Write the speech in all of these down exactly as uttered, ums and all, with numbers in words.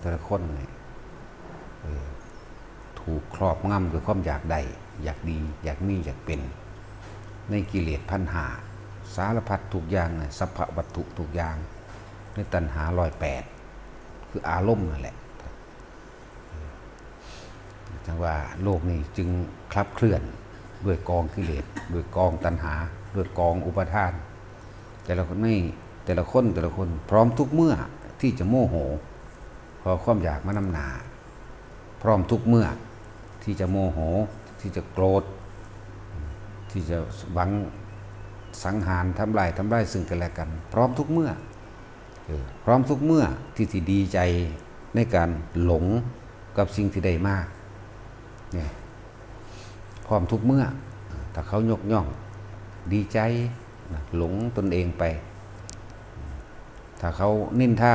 แต่ละคนนี่ เออ ถูกครอบงำด้วยความอยากได้ อยากดี อยากมี อยากเป็น ในกิเลสพันห้า สารพัดทุกอย่างนะ สัพพะวัตถุทุกอย่าง ในตัณหาร้อยแปด คืออารมณ์นั่นแหละ จังว่าโลกนี้จึงคลับเคลื่อนด้วยกองกิเลส ด้วยกองตัณหา ด้วยกองอุปาทาน แต่ละคนนี่ แต่ละคน แต่ละคนพร้อมทุกเมื่อที่จะโมโห เพราะความอยากมานำหน้า พร้อมทุกเมื่อที่จะโมโห ที่จะโกรธ ที่จะหวังสังหารทำลาย ทำลายซึ่งกันและกัน พร้อมทุกเมื่อ เออ พร้อมทุกเมื่อที่สิดีใจในการหลงกับสิ่งที่ได้มา เนี่ย พร้อมทุกเมื่อ ถ้าเขายกย่อง ดีใจนะ หลงตนเองไป ถ้าเขานินทา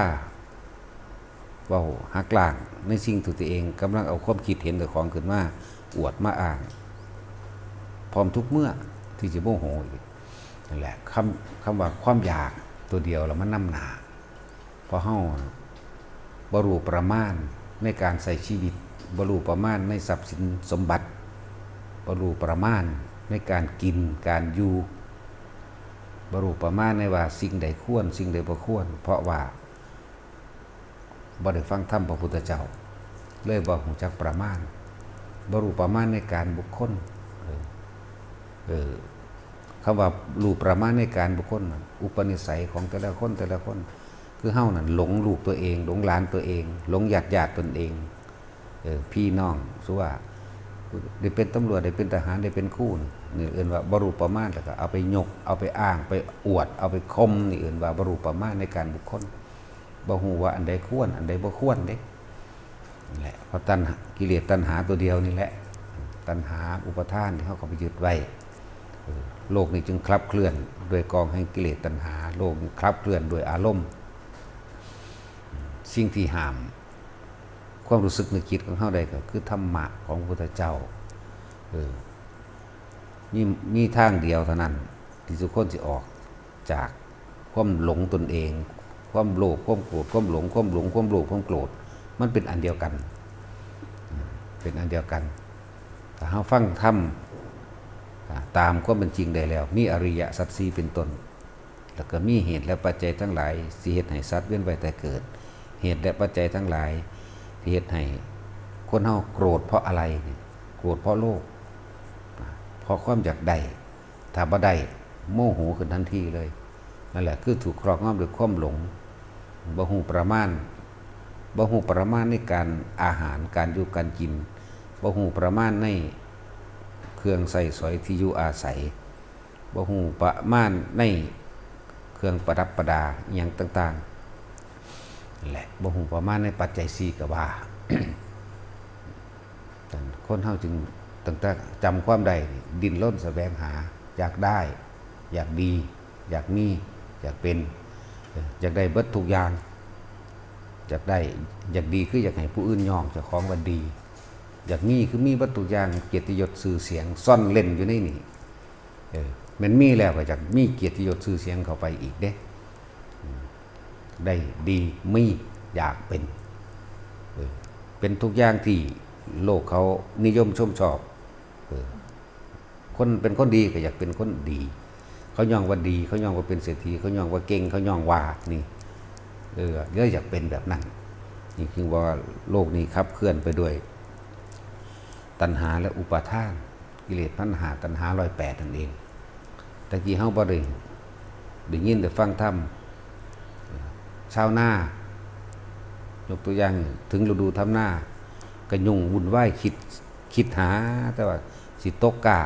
เว้าหักล้างในสิ่งที่ตัวเองกำลังเอาความคิดเห็นเจ้าของขึ้นมาอวดมาอ้าง พร้อมทุกเมื่อที่จะโมโหอีก นั่นแหละ คำ คำว่าความอยากตัวเดียวแล้วมันนำหน้า เพราะเฮาบ่รู้ประมาณในการใช้ชีวิต บ่รู้ประมาณในทรัพย์สินสมบัติ บ่รู้ประมาณในการกินการอยู่ บ่รู้ประมาณในว่าสิ่งใดควร สิ่งใดบ่ควร เพราะว่าบ่ได้ฟังธรรมพระพุทธเจ้า เลยบ่รู้จักประมาณ บ่รู้ประมาณในการบุคคล เออ เออ คำว่ารู้ประมาณในการบุคคลน่ะ อุปนิสัยของแต่ละคน แต่ละคน คือเฮานั่นหลงลูกตัวเอง หลงหลานตัวเอง หลงญาติญาติตนเอง เออ พี่น้อง สมมุติว่า ได้เป็นตำรวจ ได้เป็นทหาร ได้เป็นครูนี่ นี่เอิ้นว่าบ่รู้ประมาณ แล้วก็เอาไปยก เอาไปอ้าง ไปอวด เอาไปข่ม นี่เอิ้นว่าบ่รู้ประมาณในการบุคคล บ่รู้ว่าอันใดควร อันใดบ่ควรเด้ นั่นแหละ เพราะตัณหา กิเลสตัณหาตัวเดียวนี่แหละ ตัณหาอุปาทานที่เฮาเข้าไปยึดไว้ เออ โลกนี้จึงคลับเคลื่อนด้วยกองแห่งกิเลสตัณหา โลกนี้คลับเคลื่อนด้วยอารมณ์ สิ่งที่ห้ามความรู้สึกนึกคิดของเฮาได้ก็คือธรรมะของพระพุทธเจ้า เออ มี มีทางเดียวเท่านั้น ที่ทุกคนสิออกจากความหลงตนเอง ความโลภ ความโกรธ ความหลง ความหลง ความโลภ ความโกรธ มันเป็นอันเดียวกัน เป็นอันเดียวกัน ถ้าเฮาฟังธรรม อ่า ตามความเป็นจริงได้แล้ว มีอริยสัจสี่เป็นต้น แล้วก็มีเหตุและปัจจัยทั้งหลาย สิเฮ็ดให้สัตว์เวียนว่ายตายเกิด เหตุและปัจจัยทั้งหลาย ที่เฮ็ดให้คนเฮาโกรธเพราะอะไรเนี่ย โกรธเพราะโลภ เพราะความอยากได้ ถ้าบ่ได้ โมโหขึ้นทันทีเลย นั่นแหละ คือถูกครอบงำด้วยความหลง บ่ฮู้ประมาณ บ่ฮู้ประมาณในการอาหาร การอยู่การกิน บ่ฮู้ประมาณในเครื่องใช้สอยที่อยู่อาศัย บ่ฮู้ประมาณในเครื่องประดับประดาอิหยังต่างๆ และบ่ฮู้ประมาณในปัจจัยสี่ก็ว่า คนเฮาจึงตั้งแต่จำความได้นี่ ดิ้นรนแสวงหา อยากได้ อยากดี อยากมี อยากเป็น เออ อยากได้เบิดทุกอย่าง อยากได้ อยากดีคืออยากให้ผู้อื่นยอมเจ้าของว่าดี อยากมีคือมีเบิดทุกอย่าง เกียรติยศชื่อเสียงซ่อนเร้นอยู่ในนี่ เออ แม่นมีแล้วก็อยากมีเกียรติยศชื่อเสียงเข้าไปอีกเด้ อืม ได้ดี มี อยากเป็น เออ เป็นทุกอย่างที่โลกเขานิยมชมชอบ เออ คนเป็นคนดีก็อยากเป็นคนดี เขาย่องว่าดี เขาย่องว่าเป็นเศรษฐี เขาย่องว่าเก่ง เขาย่องว่านี่ เออ เลยอยากเป็นแบบนั้น นี่คือว่าโลกนี้ขับเคลื่อนไปด้วยตัณหาและอุปาทาน กิเลสตัณหา ตัณหาร้อยแปดนั่นเอง แต่กี้เฮาบ่ได้ ได้ยินได้ฟังธรรม ชาวนา ยกตัวอย่าง ถึงฤดูทำนา ก็ยุ่งวุ่นวาย คิด คิดหา แต่ว่าสิตกกล้า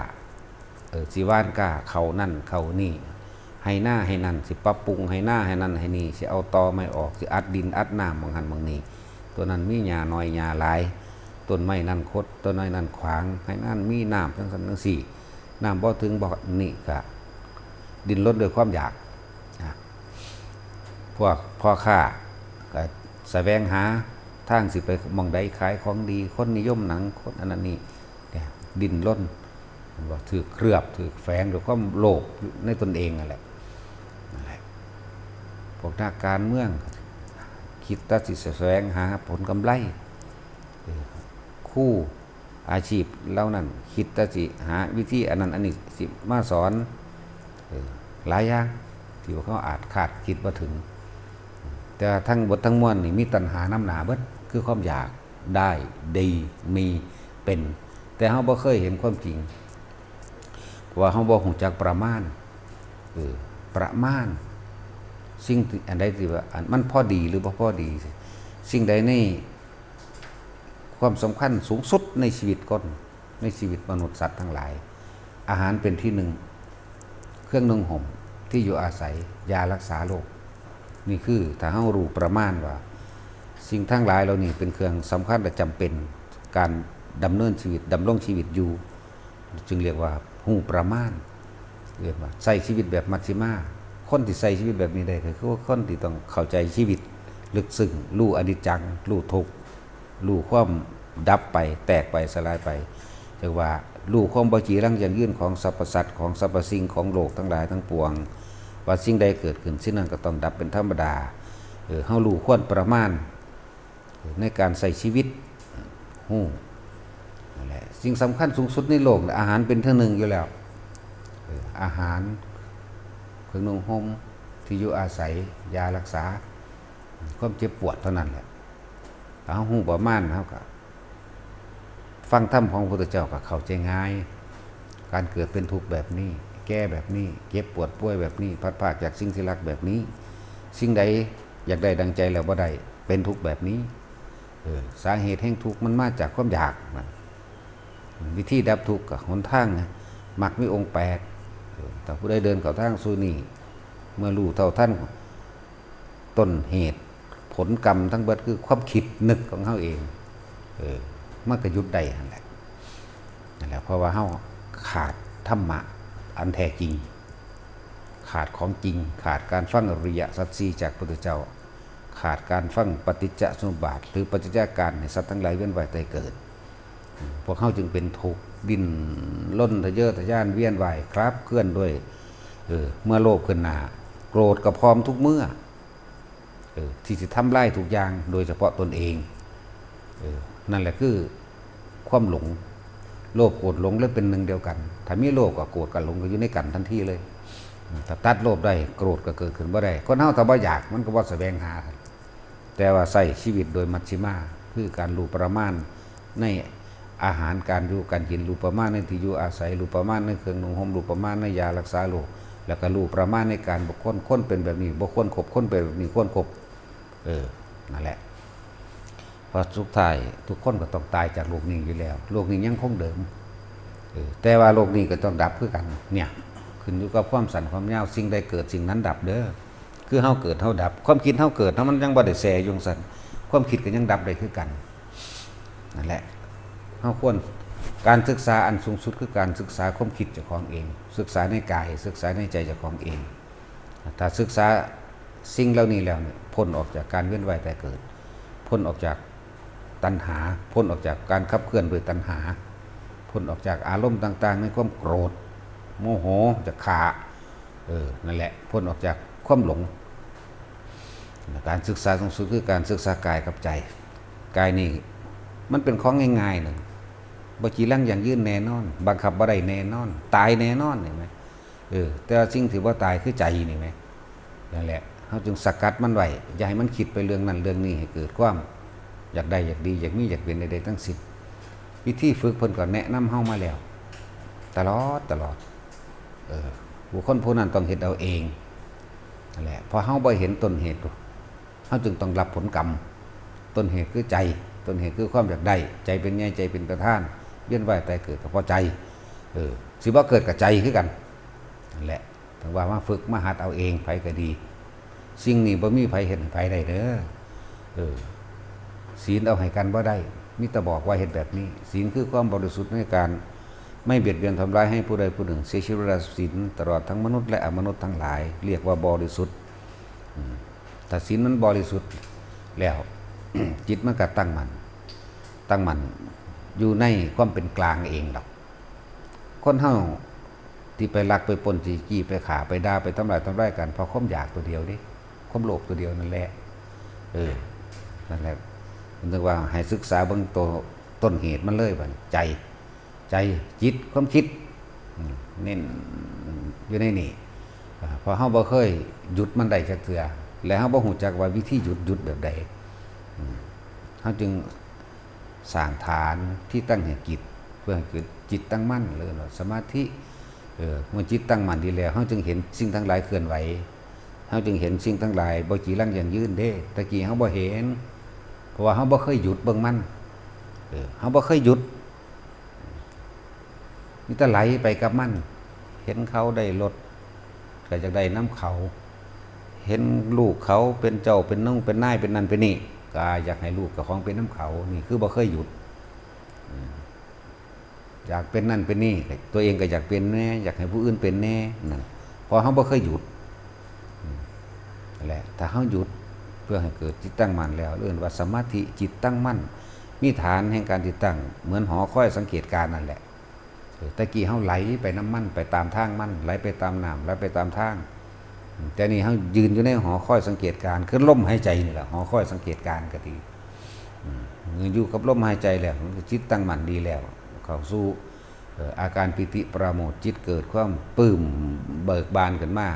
เออ สิหว่านกล้า เข้านั่นเข้านี่ ไฮ่นาไฮ่นั่น สิปรับปรุงไฮ่นาไฮ่นั่นไฮ่นี่ สิเอาตอไม้ออก สิอัดดินอัดน้ำหม่องหั้นหม่องนี่ ตัวนั้นมีหญ้าน้อยหญ้าหลาย ต้นไม้นั่นคด ต้นไม้นั่นขวาง ไฮ่นั่นมีน้ำจั่งซั้นจั่งซี้ น้ำบ่ถึงบ่นี่ ก็ดิ้นรนด้วยความอยาก อ่ะ พวกพ่อค้าก็แสวงหาทางสิไปหม่องใดขายของดี คนนิยมหยัง คนอันนั้นนี่ เนี่ย ดิ้นรน มันว่าถืกเคลือบ ถืกแฝงด้วยความโลภในตนเองนั่นแหละ นั่นแหละ พวกนักการเมือง คิดแต่สิแสวงหาผลกำไร เออ ครูอาชีพเหล่านั้นคิดแต่สิหาวิธีอันนั้นอันนี้สิมาสอน เออ หลายอย่างที่ว่าเขาอาจคาดคิดบ่ถึง แต่ทั้งหมดทั้งมวลนี่มีตัณหานำหน้าเบิด คือความอยากได้ดีมีเป็น แต่เราบ่เคยเห็นความจริง เพราะว่าเราบ่รู้จักประมาณ เออ ประมาณ สิ่งที่อันใดที่ว่าอันมันพอดีหรือบ่พอดี สิ่งใดในความสำคัญสูงสุดในชีวิตคน ในชีวิตมนุษย์สัตว์ทั้งหลาย อาหารเป็นที่หนึ่ง เครื่องนุ่งห่ม ที่อยู่อาศัย ยารักษาโรค นี่คือถ้าเรารู้ประมาณว่า สิ่งทั้งหลายเหล่านี้เป็นเครื่องสำคัญและจำเป็น การดำเนินชีวิต ดำรงชีวิตอยู่ จึงเรียกว่ารู้ประมาณ เรียกว่าใช้ชีวิตแบบมัชฌิมา คนที่ใช้ชีวิตแบบนี้ได้ก็คือว่าคนที่ต้องเข้าใจชีวิตลึกซึ้ง รู้อนิจจัง รู้ทุกข์ รู้ความดับไป แตกไป สลายไป เรียกว่ารู้ความบ่จีรังยั่งยืนของสรรพสัตว์ ของสรรพสิ่ง ของโลกทั้งหลายทั้งปวง ว่าสิ่งใดเกิดขึ้น สิ่งนั้นก็ต้องดับเป็นธรรมดา เออ เรารู้ควรประมาณ ในการใช้ชีวิต ฮู้ นั่นแหละ สิ่งสำคัญสูงสุดในโลกน่ะ อาหารเป็นที่หนึ่งอยู่แล้ว เออ อาหาร เครื่องนุ่งห่ม ที่อยู่อาศัย ยารักษา ความเจ็บปวดเท่านั้นแหละ ถ้าเราฮู้ประมาณ เราก็ ฟังธรรมของพระพุทธเจ้าก็เข้าใจง่าย การเกิดเป็นทุกข์แบบนี้ แก่แบบนี้ เจ็บปวดป่วยแบบนี้ พลัดพรากจากสิ่งที่รักแบบนี้ สิ่งใดอยากได้ดังใจแล้วบ่ได้ เป็นทุกข์แบบนี้ เออ สาเหตุแห่งทุกข์มันมาจากความอยากนะ วิธีดับทุกข์ก็หนทางนะ มรรคมีองค์แปด เออ ถ้าผู้ใดเดินเข้าทางสู่นี้ เมื่อรู้เท่าทัน ต้นเหตุผลกรรมทั้งเบิดคือความคิดนึกของเราเอง เออ มันก็หยุดได้นั่นแหละ นั่นแหละ เพราะว่าเราขาดธรรมะอันแท้จริง ขาดของจริง ขาดการฟังอริยสัจสี่จากพระพุทธเจ้า ขาดการฟังปฏิจจสมุปบาท หรือปฏิจจการในสัตว์ทั้งหลายเวียนว่ายตายเกิด พวกเขาจึงเป็นทุกข์ ดิ้นรนทะเยอทะยานเวียนว่ายคลาบเคลื่อนด้วย เออ เมื่อโลภขึ้นหน้า โกรธก็พร้อมทุกเมื่อ เออ ที่สิทำลายทุกอย่าง โดยเฉพาะตนเอง เออ นั่นแหละคือความหลง โลภโกรธหลงเลยเป็นหนึ่งเดียวกัน ถ้ามีโลภกับโกรธกับหลงก็อยู่ในกันทันทีเลย ถ้าตัดโลภได้ โกรธก็เกิดขึ้นบ่ได้ คนเฮาถ้าบ่อยากมันก็บ่แสวงหา แต่ว่าใช้ชีวิตโดยมัชฌิมา คือการรู้ประมาณในอาหารการอยู่การกิน รู้ประมาณในที่อยู่อาศัย รู้ประมาณในเครื่องนุ่งห่ม รู้ประมาณในยารักษาโรค แล้วก็รู้ประมาณในการบ่ควร คนเป็นแบบนี้บ่ควรคบ คนเป็นแบบนี้ควรคบ เออ นั่นแหละ เพราะสุดท้ายทุกคนก็ต้องตายจากโลกนี้อยู่แล้ว โลกนี้ยังคงเดิม เออ แต่ว่าโลกนี้ก็ต้องดับคือกัน เนี่ย ขึ้นอยู่กับความสั้นความยาว สิ่งใดเกิดสิ่งนั้นดับเด้อ คือเฮาเกิดเฮาดับ ความคิดเฮาเกิดเฮามันยังบ่ได้แช่อยู่จั่งซั้น ความคิดก็ยังดับได้คือกัน นั่นแหละ เฮาควร การศึกษาอันสูงสุดคือการศึกษาความคิดเจ้าของเอง ศึกษาในกาย ศึกษาในใจเจ้าของเอง ถ้าศึกษาสิ่งเหล่านี้แล้วเนี่ย พ้นออกจากการเวียนว่ายตายเกิด พ้นออกจากตัณหา พ้นออกจากการขับเคลื่อนด้วยตัณหา พ้นออกจากอารมณ์ต่างๆ ในความโกรธ โมโห จะฆ่า เออ นั่นแหละ พ้นออกจากความหลง การศึกษาสูงสุดคือการศึกษากายกับใจ กายนี่มันเป็นของง่ายๆ หนึ่ง บ่จีรังยั่งยืนแน่นอน บังคับบ่ได้แน่นอน ตายแน่นอน เห็นไหม เออ แต่ว่าสิ่งที่บ่ตายคือใจนี่ไหม นั่นแหละ เฮาจึงสกัดมันไว้ อย่าให้มันคิดไปเรื่องนั้นเรื่องนี้ให้เกิดความอยากได้อยากดี อยากมีอยากเป็นใดๆ ทั้งสิ้น วิธีฝึกเพิ่นก็แนะนำเฮามาแล้ว ตลอด ตลอด เออ บุคคลผู้นั้นต้องเฮ็ดเอาเอง นั่นแหละ เพราะเฮาบ่เห็นต้นเหตุ เฮาจึงต้องรับผลกรรม ต้นเหตุคือใจ ต้นเหตุคือความอยากได้ ใจเป็นใหญ่ ใจเป็นประธาน เวียนว่ายตายเกิดก็เพราะใจ เออ สิบ่เกิดกับใจคือกัน นั่นแหละ ถึงว่ามาฝึกมาหัดเอาเอง ไผก็ดี สิ่งนี้บ่มีไผเฮ็ดให้ไผได้เด้อ เออ ศีลเอาให้กันบ่ได้ มีแต่บอกว่าเฮ็ดแบบนี้ ศีลคือความบริสุทธิ์ในการไม่เบียดเบียนทำร้ายให้ผู้ใดผู้หนึ่งเสียชีวิต ศีลตลอดทั้งมนุษย์และอมนุษย์ทั้งหลาย เรียกว่าบริสุทธิ์ อืม ถ้าศีลมันบริสุทธิ์แล้ว จิตมันก็ตั้งมั่น ตั้งมั่นอยู่ในความเป็นกลางเองดอก คนเฮาที่ไปลักไปปล้น ไปจี้ ไปฆ่า ไปด่า ไปทำลาย ทำลายกัน เพราะความอยากตัวเดียวเด้ ความโลภตัวเดียวนั่นแหละ เออ นั่นแหละ มันถึงว่าให้ศึกษาเบิ่งตัวต้นเหตุมันเลย ว่าใจ ใจ จิต ความคิด อืม เน้นอยู่ในนี่ อ่า เพราะเฮาบ่เคยหยุดมันได้จักเทื่อ และเฮาบ่ฮู้จักว่าวิธีหยุด หยุดแบบใด อืม เฮาจึงสร้างฐานที่ตั้งแห่งจิต เพื่อให้เกิดจิตตั้งมั่น เรียกว่าสมาธิ เออ เมื่อจิตตั้งมั่นดีแล้ว เฮาจึงเห็นสิ่งทั้งหลายเคลื่อนไหว เฮาจึงเห็นสิ่งทั้งหลายบ่จีรังยั่งยืนเด้ ตะกี้เฮาบ่เห็น เพราะว่าเฮาบ่เคยหยุดเบิ่งมัน เออ เฮาบ่เคยหยุด มีแต่ไหลไปกับมัน เห็นเขาได้รถ ก็อยากได้นำเขา เห็นลูกเขาเป็นเจ้าเป็นนงเป็นนายเป็นนั่นเป็นนี่ ก็อยากให้ลูกเจ้าของเป็นนำเขา นี่คือบ่เคยหยุด อืม อยากเป็นนั่นเป็นนี่ ตัวเองก็อยากเป็นแหน่ อยากให้ผู้อื่นเป็นแหน่ นั่น เพราะเฮาบ่เคยหยุด อืม นั่นแหละ ถ้าเฮาหยุดเพื่อให้เกิดจิตตั้งมั่นแล้ว เรียกว่าสมาธิ จิตตั้งมั่น มีฐานแห่งการที่ตั้ง เหมือนหอคอยสังเกตการณ์นั่นแหละ เออ ตะกี้เฮาไหลไปนำมัน ไปตามทางมัน ไหลไปตามน้ำ ไหลไปตามทาง อืม แต่นี่เฮายืนอยู่ในหอคอยสังเกตการณ์ คือลมหายใจนี่แหละ หอคอยสังเกตการณ์ก็ดี อืม เมื่ออยู่กับลมหายใจแล้ว มันก็จิตตั้งมั่นดีแล้ว เข้าสู่ เอ่อ อาการปีติปราโมทย์ จิตเกิดความปลื้มเบิกบานขึ้นมา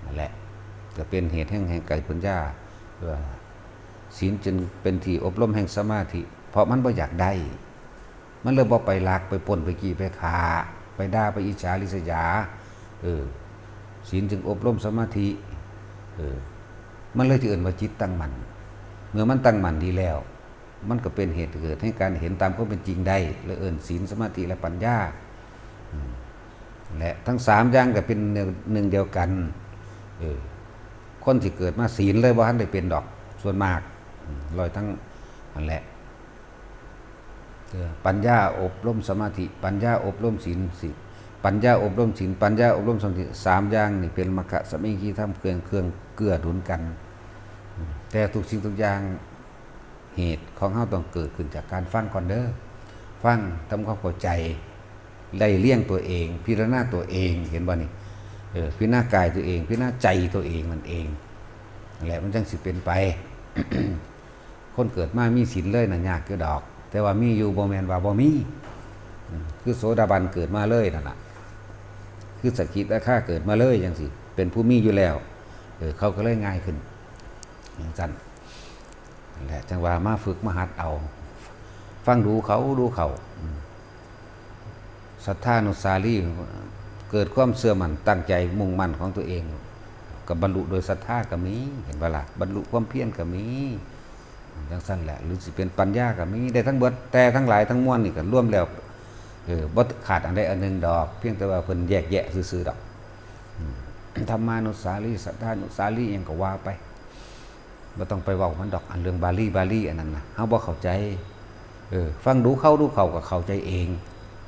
นั่นแหละ ก็เป็นเหตุแห่ง แห่งไกลปัญญา เอ่อ ศีลจึงเป็นที่อบรมแห่งสมาธิ เพราะมันบ่อยากได้ มันเลยบ่ไปลัก ไปปล้น ไปจี้ ไปฆ่า ไปด่า ไปอิจฉาริษยา เออ ศีลจึงอบรมสมาธิ เออ มันเลยที่เอิ้นว่าจิตตั้งมั่น เมื่อมันตั้งมั่นดีแล้ว มันก็เป็นเหตุเกิดให้การเห็นตามความเป็นจริงได้ และเอิ้นศีล สมาธิ และปัญญา อืม และทั้งสามอย่างก็เป็นหนึ่ง หนึ่งเดียวกัน เออ คนที่เกิดมาศีลเลยบ่ทันได้เป็นดอก ส่วนมาก อืม ร้อยทั้ง นั่นแหละ เออ ปัญญาอบรมสมาธิ ปัญญาอบรมศีล สิ ปัญญาอบรมศีล ปัญญาอบรมสมาธิ สามอย่างนี่เป็นมัคคะสามัคคีธรรม เครื่อง เครื่องเกื้อหนุนกัน อืม แต่ทุกสิ่งทุกอย่าง เหตุของเฮาต้องเกิดขึ้นจากการฟังก่อนเด้อ ฟังทำความเข้าใจ ไล่เลียงตัวเอง พิจารณาตัวเอง เห็นบ่นี่ เออ พิจารณากายตัวเอง พิจารณาใจตัวเองนั่นเอง นั่นแหละ มันจั่งสิเป็นไป คนเกิดมามีศีลเลยน่ะยากอยู่ดอก แต่ว่ามีอยู่บ่แม่นว่าบ่มี อืม คือโสดาบันเกิดมาเลยนั่นน่ะ คือสกิทาคาเกิดมาเลยจั่งซี้ เป็นผู้มีอยู่แล้ว เออ เขาก็เลยง่ายขึ้น จั่งซั้น นั่นแหละ จั่งว่ามาฝึกมาหัดเอา ฟังดูเขา ดูเขา อืม ศรัทธานุสาลี เกิดความเชื่อมั่นตั้งใจมุ่งมั่นของตัวเอง ก็บรรลุโดยศรัทธาก็มี เห็นบ่ล่ะ บรรลุความเพียรก็มี จั่งซั้นแหละ หรือสิเป็นปัญญาก็มี ได้ทั้งเบิด แต่ทั้งหลายทั้งมวลนี่ก็รวมแล้ว เออ บ่ขาดอันใดอันหนึ่งดอก เพียงแต่ว่าเพิ่นแยกแยะซื่อๆดอก อืม ธรรมานุสาลี ศรัทธานุสาลี อิหยังก็ว่าไป บ่ต้องไปเว้ามันดอก อันเรื่องบาลี บาลีอันนั้นน่ะ เฮาบ่เข้าใจ เออ ฟังดูเขา ดูเขาก็เข้าใจเอง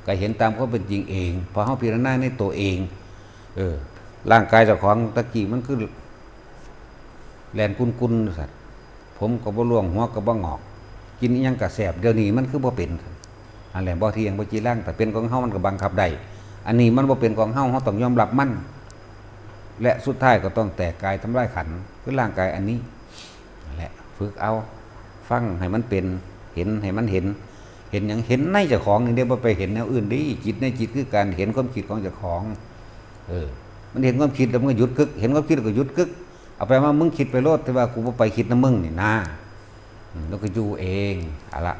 ก็เห็นตามความเป็นจริงเอง พอเฮาพิจารณาในตัวเอง เออ ร่างกายเจ้าของตะกี้มันคือแล่นกุนๆ ซั่น ผมก็บ่ร่วง หัวก็บ่งอก กินอิหยังก็แซ่บ เดี๋ยวนี้มันคือบ่เป็น อันแหละบ่เที่ยงบ่จีรัง แต่เป็นของเฮามันก็บังคับได้ อันนี้มันบ่เป็นของเฮา เฮาต้องยอมรับมัน และสุดท้ายก็ต้องแตกกายทำลายขันธ์ คือร่างกายอันนี้ นั่นแหละ ฝึกเอา ฟังให้มันเป็น เห็นให้มันเห็น เห็นหยัง เห็นในเจ้าของนี่เด้ บ่ไปเห็นแนวอื่นเด้ จิตในจิตคือการเห็นความคิดของเจ้าของ เออ มันเห็นความคิดแล้วมันก็หยุดกึก เห็นความคิดแล้วก็หยุดกึก เอาไปมามึงคิดไปโลด แต่ว่ากูบ่ไปคิดนำมึงนี่นะ อืม แล้วก็อยู่เอง เอาละ